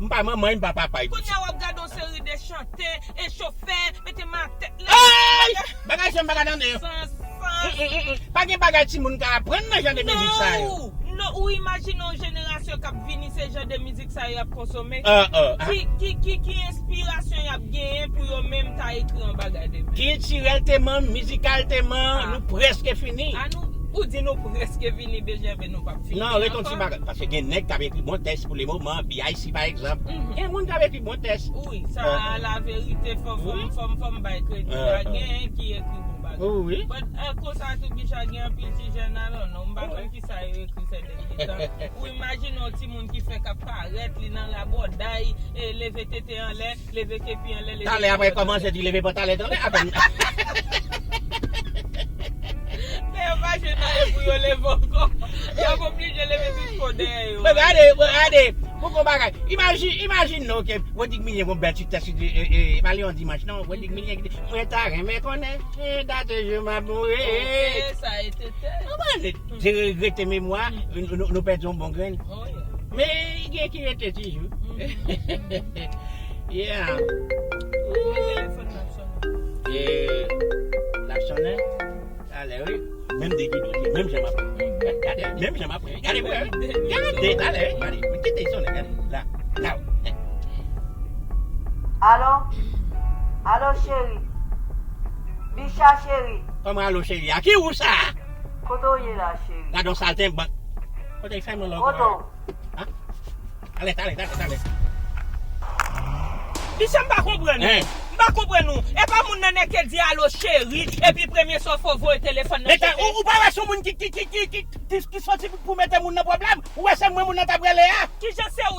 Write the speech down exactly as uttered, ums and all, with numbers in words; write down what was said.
M pa manman, m pa papa. Kounye a w ap gade yon seri de chante, e chofè, mete m atè. Bagay sa m pa ka tande yo. San sans. Pa gen bagay timoun ka aprann nan jan de mizik sa yo. Non, ou imajine yon jenerasyon k ap vini, se jan de mizik sa yo y ap konsome. Ki, ki, ki, ki enspirasyon y ap genyen pou yo menm ta ekri yon bagay de menm? Kiltirèlteman, mizikalteman, nou prèske fini. A nou, ou di nou prèske fini, B G V, nou p ap fini. Non, ret yon ti bagay. Paske gen nèg k ap ekri bon tèks pou le moman, B I C pa egzanp. Gen moun k ap ekri bon tèks. Wi, sa a la verite, fò, fò, fò, fò m bay kredi. Pa gen ki ekri bon bagay. Wi. But, eh, konsa tou, Bicha, gen anpil ti jèn alò, non, m pa konn ki sa yo ekri sèten ti tan. Ou imajine yon timoun ki fèk ap parèt, li nan rabòday, e leve tete anlè, leve kepi anlè, leve... Talè apre kòmanse di leve pantalèt anlè, atann. Men yo pa jwe nan pou yo leve ankò. Y ap oblije leve sou dèyè yo. Men gade, men gade, pou kon bagay. Imajine, imajine non ke Rodrigue Milien gon bèl ti tèks, e, e, e, pa li yon dimanch non, Rodrigue Milien ki di, mwen ta renmen konnen, e, dat jou m ap mouri. Ok, sa e tete. Ou pa de regrete memwa, nou, nou, nou pèdi yon bon grenn. Oh, yeah. Men gen ki rete toujou. Yeah. Men telefòn nan ap sonnen. E, l ap sonnen? Talè, wi. Menm de gidon, menm jan m ap pran. Gade, menm jan m ap pran. Gade, wi. Gade, talè, wi. Gade, wi. Kite l sonnen, gade. La, la. Alo? Alo, cheri. Bicha, cheri. Kòman alo, cheri? A ki ou sa? Kote w ye la, cheri? Gade yon saltenbank. Kote fèmen lòk. Kote w? Talè, talè, talè, talè. Bicha, m pa konprann ou. M pa konprann ou. E pa moun nan nèk ke di alo cheri, epi premye sa w fè w voye telefòn nan cheri. Ou, ou pa wè se yon moun ki, ki, ki, ki, ki, ki, ki soti pou, pou mete moun nan pwoblèm? Ou wè se mwen moun nan t ap rele a? Kijan se ou,